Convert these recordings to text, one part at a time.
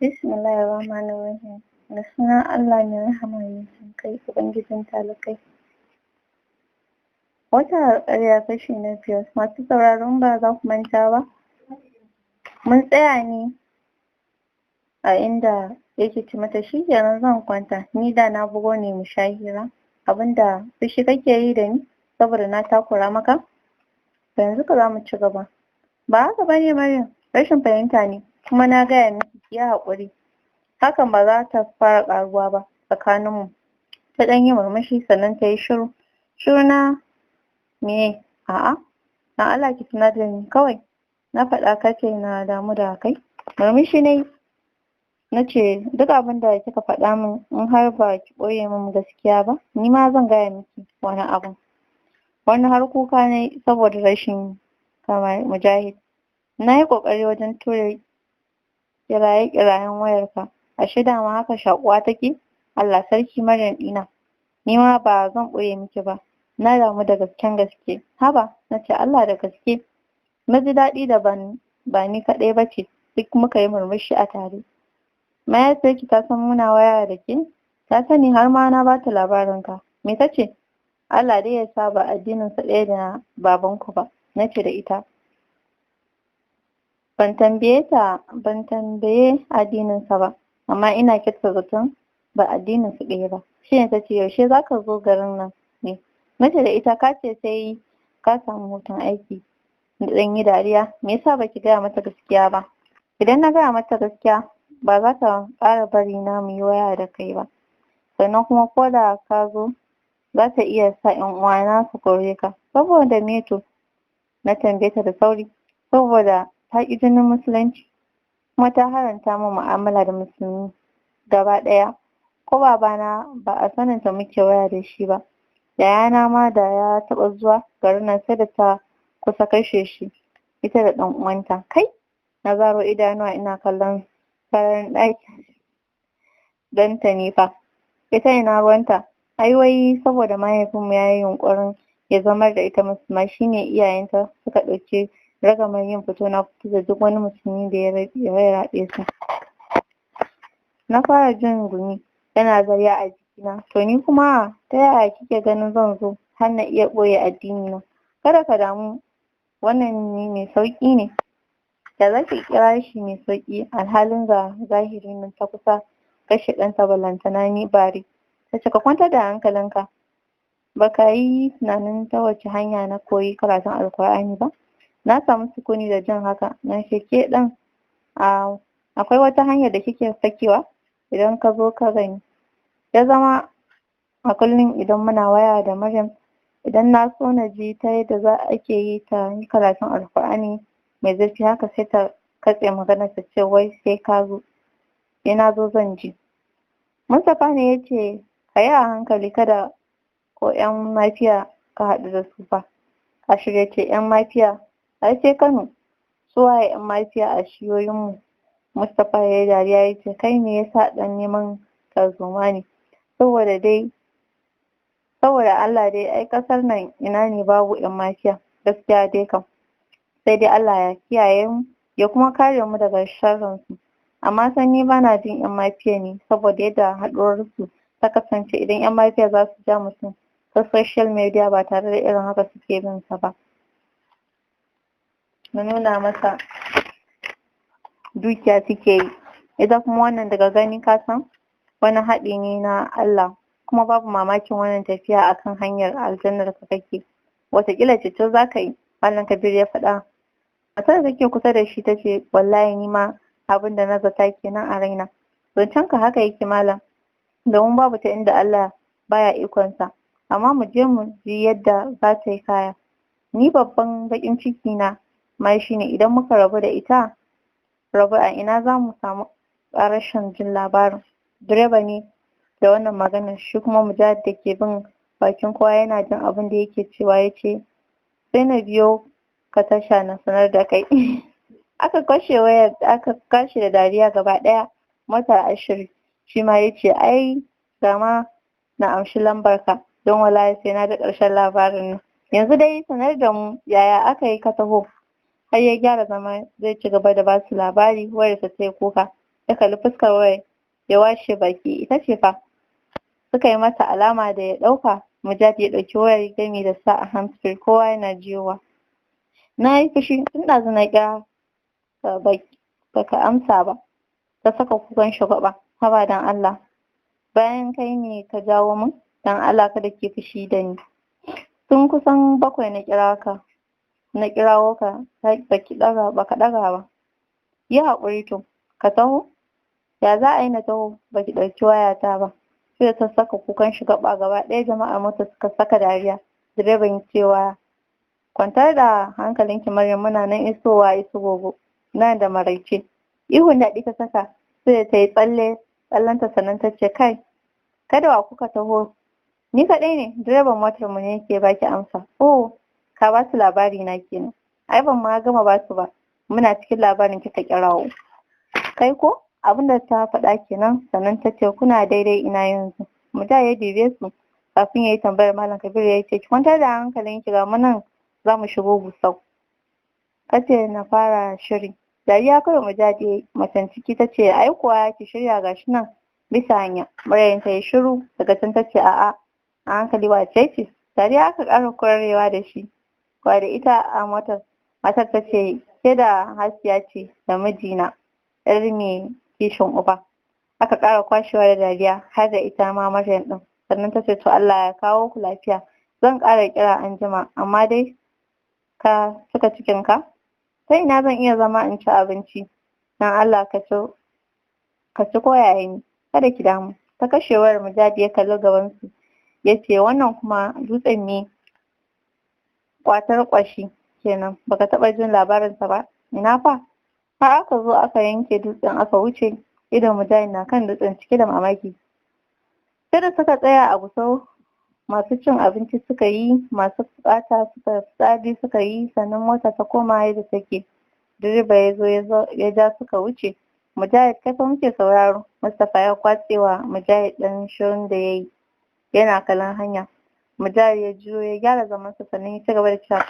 Bismillahirrahmanirrahim. Da sunan Allah mai rahama mai jin ƙai, Ubangijin talikai. Wata alƙarya kashi na 5. Masu sauraro in ba za ku manta ba, mun tsaya ne a inda yake ce mata shikenan zan kwanta, ni da na bugo ne mu sha hira, abinda fushi kake yi da ni saboda na takura maka? To yanzu ko zamu ci gaba. Ba haka bane Maryam, rashin fahimta ne, kuma na gaya miki kiyi haƙuri. Hakan ba za ta fara ƙaruwa ba tsakanin mu. Ta ɗan yi murmushi sannan ta yi shiru. Shiru na meye? A'a, dan Allah ki sanar da ni kawai. Na faɗa kace na damu da kai. Murmushi nayi nace duk abinda kika faɗa min in har ba ki ɓoye min gaskiya ba, nima zan gaya miki wani abun. Wani har kuka nayi saboda rashin kamar Mujahid. Nayi ƙoƙari wajen ture kiraye-kirayen wayarka, ashe dama haka shaƙuwa take? Allah sarki Maryam ɗina. Nima ba zan ɓoye miki ba, na damu da gasken gaske. Haba, nace Allah da gaske. Naji daɗi da ban ba ni kaɗai bace, duk muka yi murmushi a tare. Mahaifiyarki ta san muna waya da ke? Ta sani har ma na bata labarin ka. Me tace? Allah dai ya sa ba addinin su ɗaya da babanku ba, nace da ita. Ban tambaye ta, ban tambaye addinin sa ba, amma ina kyautata zaton ba addinin su ɗaya ba. Shine tace yaushe zaka zo garin nan ne? Nace da ita kace sai ka samu hutun aiki. Na ɗan yi dariya, me yasa baki gaya mata gaskiya ba? Idan na gaya mata gaskiya, ba za ta ƙara bari na muyi waya da kai ba. Sannan kuma ko da ka zo, za ta iya sa ƴan uwana su kore ka. Saboda me to? Na tambaye ta da sauri. Saboda ta ƙi jinin musulunci, kuma ta haramta min mu'amala da musulmi gaba ɗaya. Ko babana ba a saninta muke waya da shi ba. Yayana ma da ya taɓa zuwa garin nan sai da ta kusa kashe shi, ita da ɗan uwanta. Kai! Na zaro idanuwa ina kallon sararin ɗakin ɗanta ne fa. Ita ina ruwanta? Ai wai saboda mahaifinmu yayi yunƙurin ya zamar da ita musulma shine iyayenta suka ɗauki ragamar yin fito na fito da duk wani musulmi da ya raɓe su. Na fara jin gumi yana zarya a jikina. To ni kuma ta yaya kike ganin zan zo har na iya ɓoye addini na? Kada ka damu, wannan ni mai sauƙi ne. Da zaki kira shi mai sauƙi alhalin ga zahiri nan ta kusa kashe ɗanta ballantana ni bare. Tace ka kwantar da hankalinka. Baka yi tunanin ta wace hanya na koyi karatun Alƙur'ani ba? Na samu sukuni da jin haka. Nace ke ɗin a akwai wata hanyar da kike sakewa? Idan ka zo ka gani. Ya zama a kullum idan muna waya da Maryam, idan na so na ji ta yadda za ake yi ta yi karatun Alƙur'ani mai zurfi haka sai ta katse maganar ta ce wai sai ka zo, sai na zo zan ji. Mustapha ne ya ce ka yi a hankali kada ko ƴan mafiya ka haɗu da su fa. Ashir ya ce ƴan mafiya? Ai sai Kano. Su waye ƴan mafiya a shiyoyin mu? Mustapha ya yi dariya ya ce kai me yasa ɗan neman tarzoma ne? Saboda dai saboda Allah dai ai ƙasar nan ina ne babu ƴan mafiya, gaskiya dai kam. Sai dai Allah ya kiyaye mu ya kuma kare mu daga sharrin su. Amma san ni bana jin ƴan mafiya ne saboda yadda haɗuwar su ta kasance idan ƴan mafiya za su ja mutum ta social media ba tare da irin haka suke bin sa ba. Na nuna masa dukiya suke yi. Ita kuma wannan daga gani ka san wani haɗi ne na Allah, kuma babu mamakin wannan tafiya akan hanyar aljannar ka kake. Wataƙila ceto za ka yi, Malam Kabir ya faɗa. Matar da take kusa da shi tace wallahi ni ma abin da na zata kenan a raina. Zancen ka haka yake malam, domin babu ta inda Allah baya ikonsa. Amma mu je mu ji yadda za ta yi kaya. Ni babban baƙin ciki na ma shine idan muka rabu da ita, rabu a ina za mu samu ƙarashin jin labarin. Direba ne da wannan maganar, shi kuma Mujahid da ke bin bakin kowa yana jin abin da yake cewa ya ce sai na biyo ka tasha na sanar da kai. Aka kashe wayar, aka kashe da dariya gaba ɗaya. Motar Ashir shi ma ya ce ai dama na amshi lambar ka, don wallahi sai na ji ƙarshen labarin nan. Yanzu dai sanar da mu yaya aka yi ka taho. Har ya gyara zama zai ci gaba da basu labari wayarsa ta yi kuka. Ya kalli fuskar wayar ya washe baki, ita ce fa. Suka yi masa alama da ya ɗauka. Mujahid ya ɗauki wayar gami da sa a handsfree, kowa yana jiyowa. Na yi fushi tun ɗazu na kira ka baka amsa ba. Ta saka kukan shagwaɓa. Haba dan Allah, bayan kai ne ka jawo min, dan Allah kada ki fushi da ni. Tun kusan 7 na kira ka, na kirawo ka, baka ɗaga ba. Yi haƙuri to, ka taho? Ya za a yi na taho baki ɗauki wayata ba? Sai ta saka kukan shagwaɓa, gaba ɗaya jama'ar mota suka saka dariya. Direban cewa kwantar da hankalinki Maryam, muna nan isowa isu gogo nan da maraice. Ihun daɗi ta saka, sai ta yi tsalle tsallenta sannan ta ce kai, kada wa kuka taho? Ni kaɗai ne, direban motar mu ne yake baki amsa. Oh, ka ba su labari na kenan. Ai ban ma gama ba su ba, muna cikin labarin kika kirawo. Kai ko? Abinda ta faɗa kenan, sannan ta ce kuna daidai ina yanzu. Mujahid ya dube su kafin ya yi tambayar Malam Kabiru ya ce ki kwantar da hankalinki, ga mu nan za mu shigo Gusau. Kace na fara shiri. Dariya kawai Mujahid ya yi, macen ciki ta ce ai kuwa ki shirya gashi nan bisa hanya. Maryam ta yi shiru daga can ta ce a'a a hankali wace ce? Dariya aka ƙara kwarewa da shi. Wa da ita a motar. Matar ta ce ke da Hasiya ce da mijina yar mai kishin uba. Aka ƙara kwashewa da dariya har da ita ma Maryam ɗin. Sannan ta ce to Allah ya kawo ku lafiya. Zan ƙara kira anjima, amma dai ka cika cikinka? Ta ina zan iya zama in ci abinci? Dan Allah ka ci ko yaya ne. Kada ki damu. Ta kashe wayar. Mujahid ya kalli gabansu ya ce wannan kuma dutsen me kwatar kwashi kenan, baka taɓa jin labarinsa ba? Ina fa? Har aka zo aka yanke dutsen aka wuce, idon Mujahid na kan dutsen cike da mamaki. Sai da suka tsaya a Gusau, masu cin abinci suka yi, masu buƙata suka fitsari suka yi, sannan mota ta koma yadda take. Direba ya zo ya ja suka wuce. Mujahid, kai fa muke sauraro. Mustapha ya kwatsewa Mujahid ɗan shirun da ya yi yana kallon hanya. Mujahid ya juyo ya gyara zamansa sannan ya ci gaba da cewa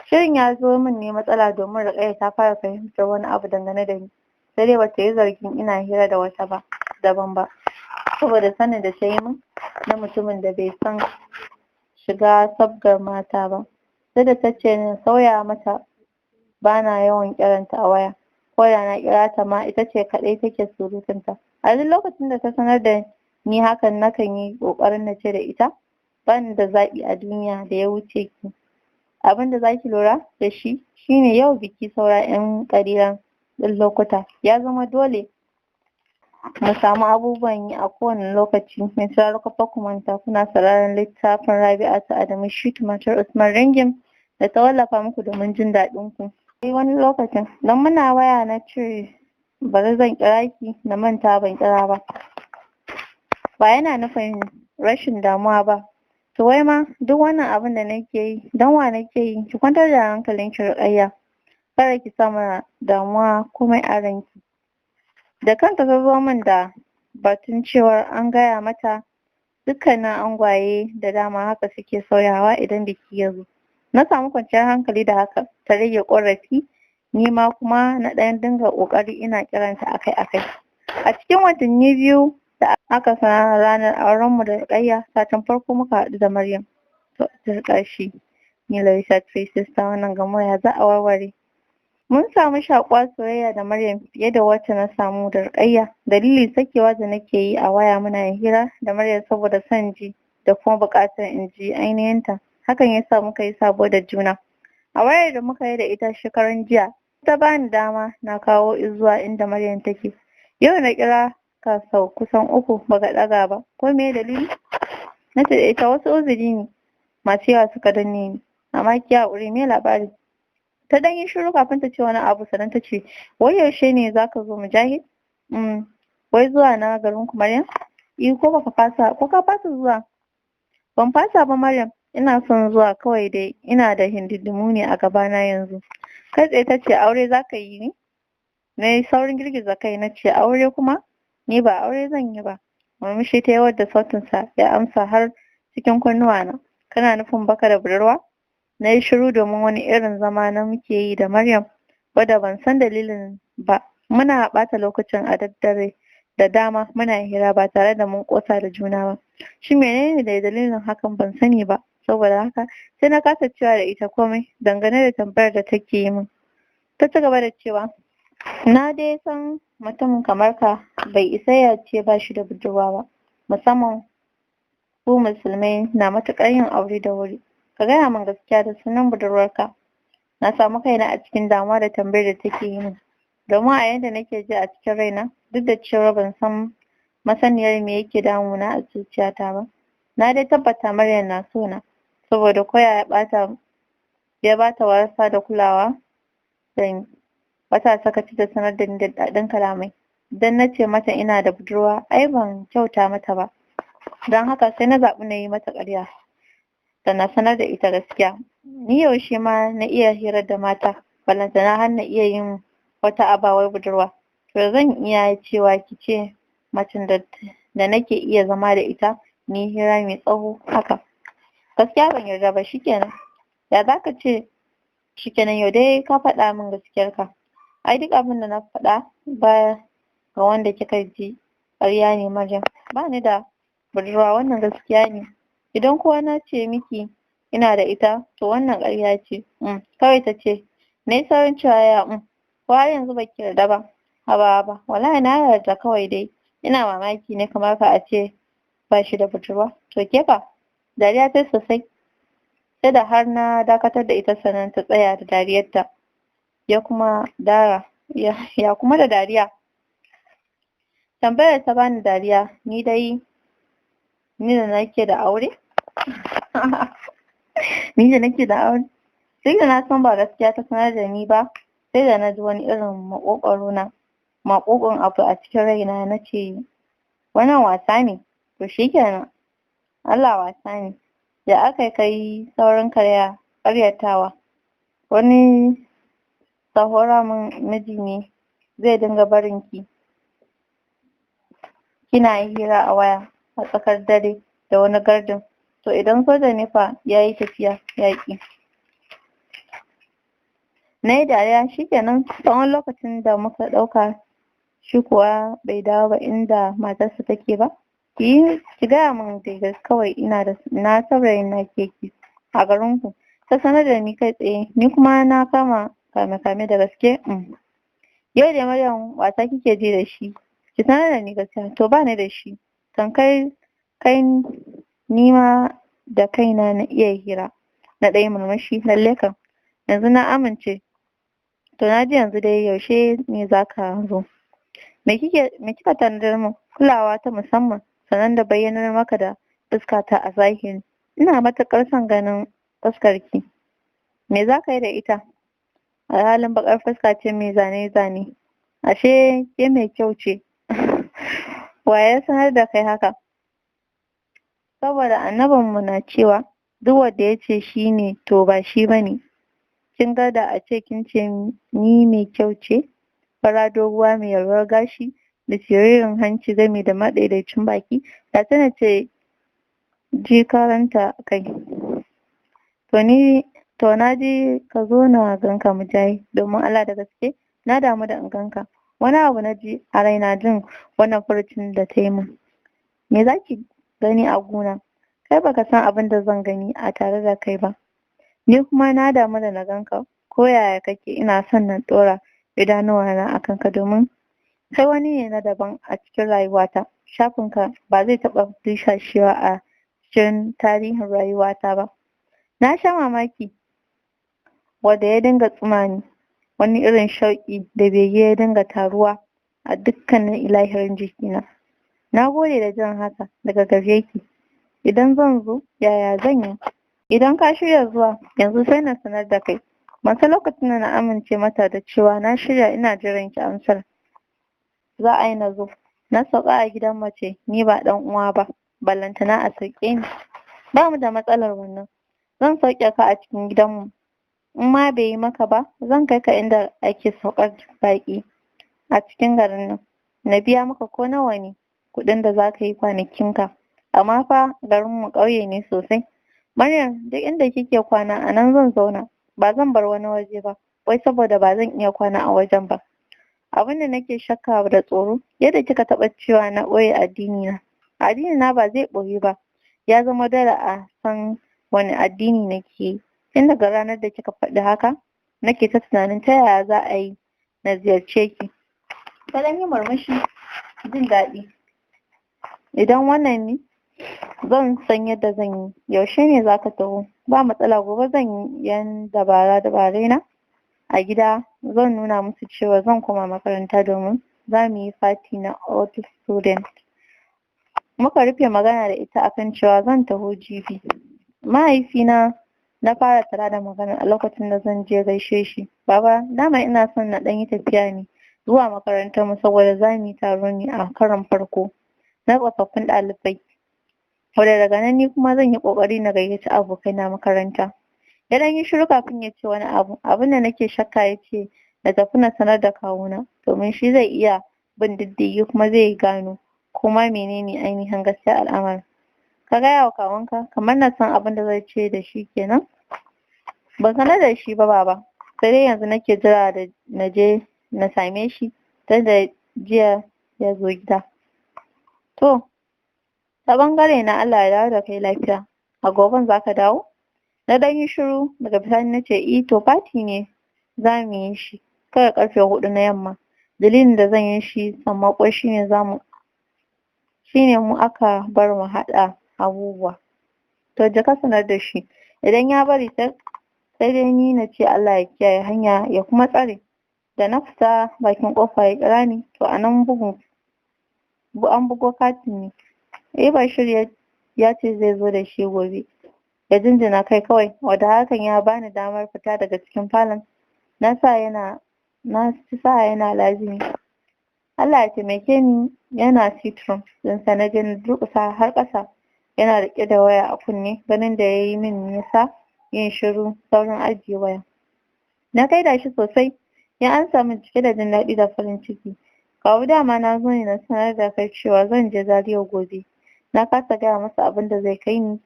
shirin ya zo min ne matsala domin Ruƙayya ta fara fahimtar wani abu dangane da ni. Sai dai bata yi zargin ina hira da wata ba daban ba, saboda sanin da ta yi min na mutumin da bai san shiga sabgar mata ba. Sai da ta ce na sauya mata, bana yawan kiranta a waya, ko da na kira ta ma ita ce kaɗai take surutunta. A duk lokacin da ta sanar da ni hakan, nakan yi ƙoƙarin na ce da ita bani da zaɓi a duniya da ya wuce ki. Abin da zaki lura da shi shine yau biki saura ƴan ƙalilan ɗin lokuta, ya zama dole mu samu abubuwan yi a kowane lokaci. Mai sauraro, kafa ku manta kuna sauraron littafin Rabi'atu Adamu Shittu, matar Usman Ringim, da ta wallafa muku domin jin daɗin ku. Sai wani lokacin don muna waya na ce bari zan kira ki, na manta ban kira ba. Ba yana nufin rashin damuwa ba. To wai ma duk wannan abin da nake yi don wa nake yi? Ki kwantar da hankalinki Ruƙayya, kada ki sa mana damuwa komai a ranki. Da kanta ta zo min da batun cewar an gaya mata dukkanin angwaye da dama haka suke sauyawa idan biki ya zo. Na samu kwanciyar hankali da haka, ta rage ƙorafi, ni ma kuma na ɗan dinga ƙoƙari ina kiranta akai-akai. A cikin watanni 2 da aka sanar ranar aurenmu da Ruƙayya, satin farko muka haɗu da Maryam. To turƙa shi ni Larissa Three Sister, wannan gamo ya za a warware. Mun samu shaƙuwa soyayya da Maryam fiye da wacce na samu da Ruƙayya. Dalili sakewa da nake yi a waya muna hira da Maryam saboda son ji da kuma buƙatar in ji ainihinta. Hakan ya sa muka yi sabo da juna. A wayar da muka yi da ita shekaran jiya, ta bani dama na kawo zuwa inda Maryam take. Yau na kira ka sau kusan 3 baka ɗaga ba, ko me dalili? Na ce da ita wasu uzuri ne masu yawa suka danne ni, amma ki haƙuri, me labari? Ta ɗan yi shiru kafin ta ce wani abu, sannan ta ce wai yaushe ne zaka zo Mujahid? Wai zuwa na garin ku Maryam? Eh, ko baka fasa ko ka fasa zuwa? Ban fasa ba Maryam, ina son zuwa kawai dai ina da hidindimu ne a gabana yanzu. Kai tsaye ta ce aure zaka yi ne? Na yi saurin girgiza kai na ce aure kuma? Ni ba aure zan yi ba. Murmushi ta yi wadda sautinsa ya amsa har cikin kunnuwana. Kana nufin baka da budurwa? Na yi shiru domin wani irin zama na muke yi da Maryam wadda ban san dalilin ba. Muna ɓata lokacin a daddare da dama muna hira ba tare da mun ƙosa da juna ba. Shin menene da dalilin hakan ban sani ba. Saboda haka sai na kasa cewa da ita komai dangane da tambayar da take yi min. Ta ci gaba da cewa na dai san mutum kamar ka bai isa ya ce ba shi da budurwa ba, musamman ku musulmai na matuƙar yin aure da wuri. Ka gaya min gaskiya da sunan budurwarka. Na samu kaina a cikin damuwa da tambayar da take yi min, domin a yanda nake ji a cikin raina, duk da cewa ban san masaniyar me yake damuna a zuciyata ba, na dai tabbata Maryam na so na, saboda ko ya bata ya bata wasa da kulawa da ni, bata sakaci da sanar da ni da daɗin kalamai. Idan na ce mata ina da budurwa, ai ban kyauta mata ba. Don haka sai na zaɓi na yi mata ƙarya da na sanar da ita gaskiya. Ni yaushe ma na iya hirar da mata, ballantana har na iya yin wata abawar budurwa. To zan iya cewa ki ce macen da nake iya zama da ita ni hira mai tsawo haka. Gaskiya ban yarda ba. Shikenan, ya zaka ce shikenan? Yau dai ka faɗa min gaskiyarka. Ai duk abin da na faɗa baya ga wanda kika ji ƙarya ne. Maryam, ba ni da budurwa, wannan gaskiya ne. Idan kuwa na ce miki ina da ita, to wannan ƙarya ce. Kawai ta ce. Na yi saurin cewa ya ko har yanzu baki yarda ba? Haba haba, wallahi na yarda, kawai dai ina mamaki ne kamar ka a ce ba shi da budurwa. To ke fa? Dariya ta sosai, sai da har na dakatar da ita sannan ta tsaya da dariyarta. Ya kuma dara ya kuma da dariya. Tambayar ta bani dariya. Ni dai, ni da nake da aure, ni da nake da aure. Duk da na san ba gaskiya ta sanar da ni ba, sai da na ji wani irin maƙoƙaro na maƙoƙon abu a cikin raina. Na ce, wannan wasa ne? To shikenan, Allah wasa ne. Ya aka kai saurin karya ƙaryatawa? Wani sahora min miji ne zai dinga barin ki kina hira a waya a tsakar dare da wani gardin? To idan soja ne fa yayi tafiya yaƙi? Na yi dariya. Shikenan, tsawon lokacin da muka ɗauka shi kuwa bai dawo ba inda matarsa take ba. Ki gaya min dai kawai, ina da na saurayin na keke a garin ku? Ta sanar da ni kai tsaye, ni kuma na kama kame kame da gaske. Yau da Maryam wasa kike ji da shi. Ki sanar da ni gaskiya. To ba ni da shi. Tamkar kai ni ma da kaina na iya hira. Na ɗaya murmushi. Lalle kam yanzu na amince. To na ji, yanzu dai yaushe ne zaka zo? Me kika tanadar min? Kulawa ta musamman, sannan da bayyanar maka da fuskata a zahiri. Ina matuƙar son ganin fuskarki. Me zaka yi da ita, alhalin baƙar fuska ce mai zane-zane? Ashe ke mai kyau ce? Wa ya sanar da kai haka? Saboda annabinmu na cewa duk wanda ya ce shi ne, to ba shi ba ne. Kin ga da a ce kin ce ni mai kyau ce, fara doguwa mai yalwar gashi da siririn hanci gami da madaidaicin baki, da sai na ce jikaranta kai. To ni to na ji, ka zo na ganka Mujahid, domin Allah da gaske na damu da in ganka. Wani abu na ji a raina jin wannan furucin da ta yi min. Me zaki gani a gona? Kai baka san abin da zan gani a tare da kai ba. Ni kuma na damu da na ganka, ko yaya kake ina son na ɗora idanuwana a kanka, domin kai wani ne na daban a cikin rayuwata. Shafinka ba zai taɓa dusashewa a cikin tarihin rayuwata ba. Na sha mamaki wanda ya dinga tsuma ni. Wani irin shauƙi da bege ya dinga taruwa a dukkanin ilahirin jikina. Na gode da jin haka daga gare ki. Idan zan zo, yaya zan yi? Idan ka shirya zuwa yanzu sai na sanar da kai. Ban san lokacin da na amince mata da cewa na shirya, ina jiran ki amsar. Za a yi na zo. Na sauka a gidan mace, ni ba ɗan uwa ba, ballantana a sauke ni. Ba mu da matsalar wannan. Zan sauke ka a cikin gidanmu. In ma bai yi maka ba, zan kai ka inda ake saukar baƙi a cikin garin nan. Na biya maka ko nawa ne kuɗin da za ka yi kwanakinka. Amma fa garinmu ƙauye ne sosai. Maryam, duk inda kike kwana a nan zan zauna. Ba zan bar wani waje ba, wai saboda ba zan iya kwana a wajen ba. Abin da nake shakka da tsoro, yadda kika taɓa cewa na ɓoye addini na. Addini na ba zai ɓoyu ba. Ya zama dole a san wani addini nake yi. Tun daga ranar da kika faɗi haka, nake ta tunanin ta yaya za a yi na ziyarce ki. Ta ɗan yi murmushi jin daɗi. Idan wannan ne, zan san yadda zan yi. Yaushe ne za ka taho? Ba matsala, gobe zan yi yan dabare na a gida. Zan nuna musu cewa zan koma makaranta domin za mu yi fati na old student. Muka rufe magana da ita akan cewa zan taho jibi. Mahaifina na fara tara da magana a lokacin da zan je gaishe shi. Baba, dama ina son na ɗan yi tafiya ne zuwa makarantar mu saboda za mu yi taro ne a karon farko na tsofaffin ɗalibai. Wanda daga nan ni kuma zan yi ƙoƙari na gayyaci abokaina makaranta. Ya ɗan yi shiru kafin ya ce wani abu. Abin da nake shakka ya ce na tafi na sanar da kawuna domin shi zai iya bin diddigi kuma zai gano koma menene ainihin gaskiyar al'amarin. Ka gaya wa kawunka kamar na san abin da zai ce da shi kenan. Ban sanar da shi ba baba. Sai dai yanzu nake jira da na je na same shi tunda jiya ya zo gida. To, ta ɓangare na Allah ya dawo da kai lafiya. A goben za ka dawo? Na ɗan yi shiru daga bisani na ce i to fati ne za mu yi shi kawai ƙarfe 4 na yamma. Dalilin da zan yi shi sammako shine zamu shine mu aka bar mu haɗa abubuwa. To je ka sanar da shi. Idan ya bari sai dai ni na ce Allah ya kiyaye hanya ya kuma tsare. Da na fita bakin ƙofa ya kira ni, to a nan bugun an bugo katin ne. Eh Bashir ya ce zai zo da shi gobe. Ya jinjina kai kawai, wanda hakan ya bani damar fita daga cikin falon. Na sa yana lazimi. Allah ya taimake ni yana sitrum ɗinsa na je na durƙusa har ƙasa. Yana riƙe da waya a kunne, ganin da ya yi min nisa yin shiru saurin ajiye waya. Na gaida shi sosai, ya amsa min cike da jin daɗi da farin ciki. Kawu dama na zo ne na sanar da kai cewa zan je Zaria gobe. Na kasa gaya masa abin da zai kai ni,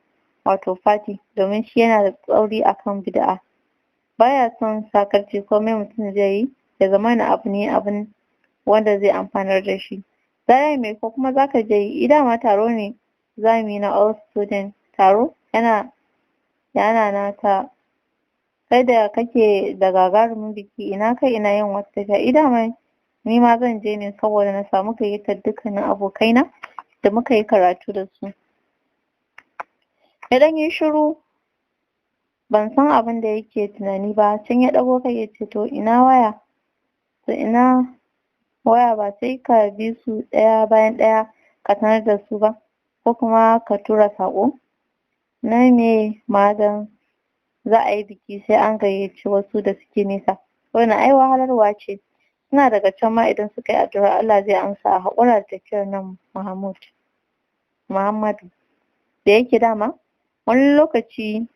wato fati, domin shi yana da tsauri akan bid'a. Baya son sakarci, komai mutum zai yi ya zamana abu ne abin wanda zai amfanar da shi. Zaria me ko kuma zaka je yi? Dama taro ne za mu yi na all student taro yana na ta kai da kake da gagarumin biki ina kai ina yin wata tafiya. Dama ni ma zan je ne saboda na samu gayyatar dukkanin abokaina da muka yi karatu da su. Ya ɗan yi shiru, ban san abin da yake tunani ba. Can ya ɗago kai ya ce to ina waya? To ina waya ba sai ka bi su ɗaya bayan ɗaya ka sanar da su ba, ko kuma ka tura saƙo? Na me ma dan za a yi biki sai an gayyaci wasu da suke nesa. Wannan ai wahalarwa ce. Suna daga can ma idan suka yi addu'a Allah zai amsa. A haƙura da tafiyar nan Muhammadu. Da yake dama wani lokaci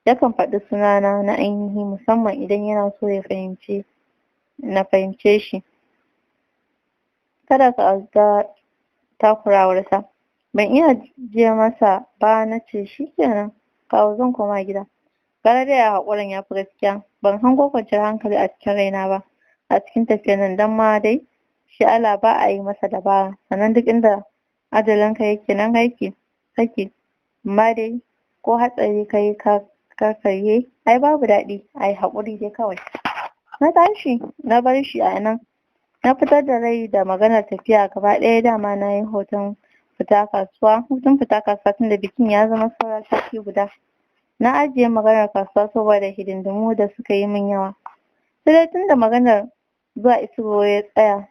yakan faɗi sunana na ainihi musamman idan yana so ya fahimce na fahimce shi. Kada ka ga takurawarsa. Ban iya je masa ba, na ce shikenan kawu zan koma gida. Gara dai a haƙuran ya fi gaskiya. Ban hango kwanciyar hankali a cikin raina ba a cikin tafiyar nan, don ma dai shi Allah ba a yi masa dabara. Sannan duk inda ajalinka yake nan kake. Amma dai ko hatsari kayi ka karkarye ai babu daɗi, ai haƙuri dai kawai. Na tashi na bar shi a nan. Na fitar da rai da maganar tafiya gaba ɗaya. Dama na yi hutun fita kasuwa tunda bikin ya zama saura sati guda. Na ajiye maganar kasuwa saboda hidindimu da suka yi min yawa. Sai dai tunda maganar zuwa Isigo ya tsaya,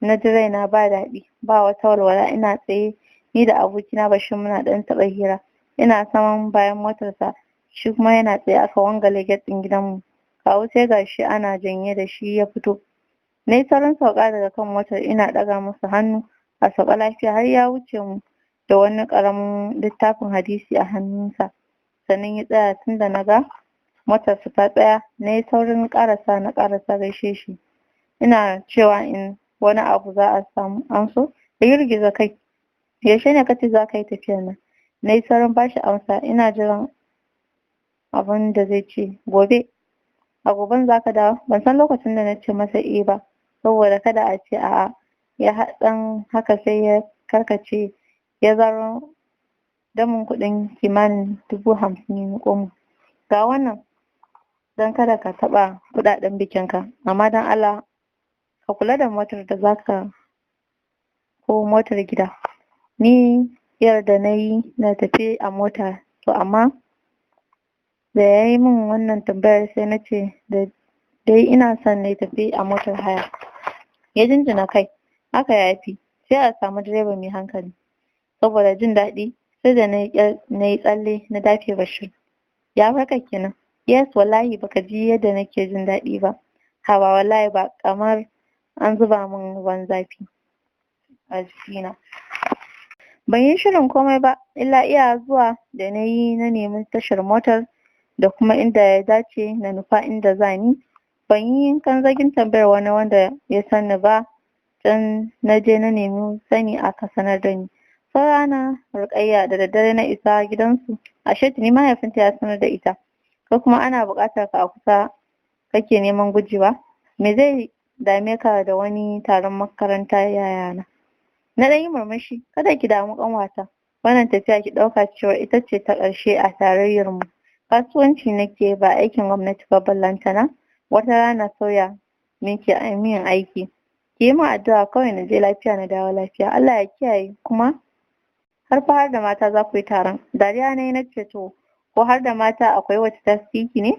na ji raina ba daɗi, ba wata walwala. Ina tsaye ni da abokina Bashir muna ɗan taɓa hira. Ina saman bayan motarsa, shi kuma yana tsaye aka wangale gate ɗin gidanmu. Kawu sai gashi ana janye da shi ya fito. Na yi saurin sauka daga kan motar ina ɗaga masa hannu a sauka lafiya har ya wuce mu da wani ƙaramin littafin hadisi a hannunsa. Sannan ya tsaya. Tunda na ga motarsa ta tsaya, na yi saurin ƙarasa na ƙarasa gaishe shi. Ina cewa in wani abu za a samu amso, ya girgiza kai. Yaushe ne kace za ka yi tafiyar nan? Na yi saurin bashi amsa ina jiran abin da zai ce. Gobe. A goben za ka dawo? Ban san lokacin da na ce masa eh ba. Saboda kada a ce a'a. Ya haɗan haka sai ya karkace ya zaro damin kuɗin kimanin 50,000 ya miƙo min. Ga wannan don kada ka taɓa kuɗaɗen bikinka, amma don Allah ka kula da motar da zaka ko motar gida. Ni yarda na yi na tafi a mota, to amma da ya yi min wannan tambayar sai na ce da dai ina son na tafi a motar haya. Ya jinjina kai, haka ya fi, sai a samu direba mai hankali. Saboda jin daɗi sai da na yi tsalle na dafe Bashir. Ya farka kenan. Yes, wallahi baka ji yadda nake jin daɗi ba. Haba, wallahi ba kamar an zuba min ruwan zafi a jikina. Ban yi shirin komai ba, illa iya zuwa da na yi na nemi tashar motar da kuma inda ya dace na nufa inda zani. Ban yi kanzagin tambayar wani wanda ya san ni ba, can na je na nemi sani aka sanar da ni. Saurana Rukayya da daddare na isa gidansu, ashe tuni mahaifinta ya sanar da ita. Ko kuma ana buƙatar ka a kusa kake neman gujewa? Me zai dame ka da wani taron makaranta yayana? Na ɗan yi murmushi, kada ki damu ƙanwata. Wannan tafiya ki ɗauka cewa ita ce ta ƙarshe a tarayyar mu. Kasuwanci nake ba aikin gwamnati ba, ballantana wata rana sauya miki min aiki. Ki yi min addu'a kawai na je lafiya na dawo lafiya. Allah ya kiyaye. Kuma har fa har da mata za ku yi taron. Dariya na yi na ce to ko har da mata akwai wacce ta fi ki ne?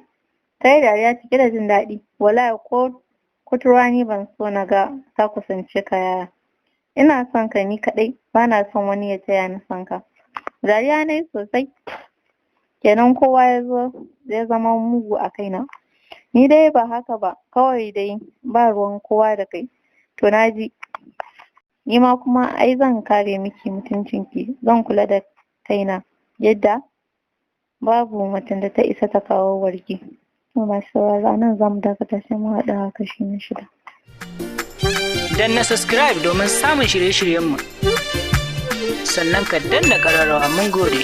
Ta yi dariya cike da jin daɗi. Wallahi ko kuturwa ni ban so na ga ta kusance ka yaya. Ina son ka ni kaɗai, bana son wani ya taya ni son ka. Dariya na yi sosai. Kenan kowa ya zo ya zama mugu a kaina. Ni dai ba haka ba, kawai dai ba ruwan kowa da kai. To na ji. Ni ma kuma ai zan kare miki mutuncinki, zan kula da kaina yadda babu macen da ta isa ta kawo wargi. To masu sauraro, a nan za mu dakata, sai mu haɗu a kashi na shida. Danna subscribe domin samun shirye-shiryenmu. Sannan ka danna ƙararrawa. Mun gode.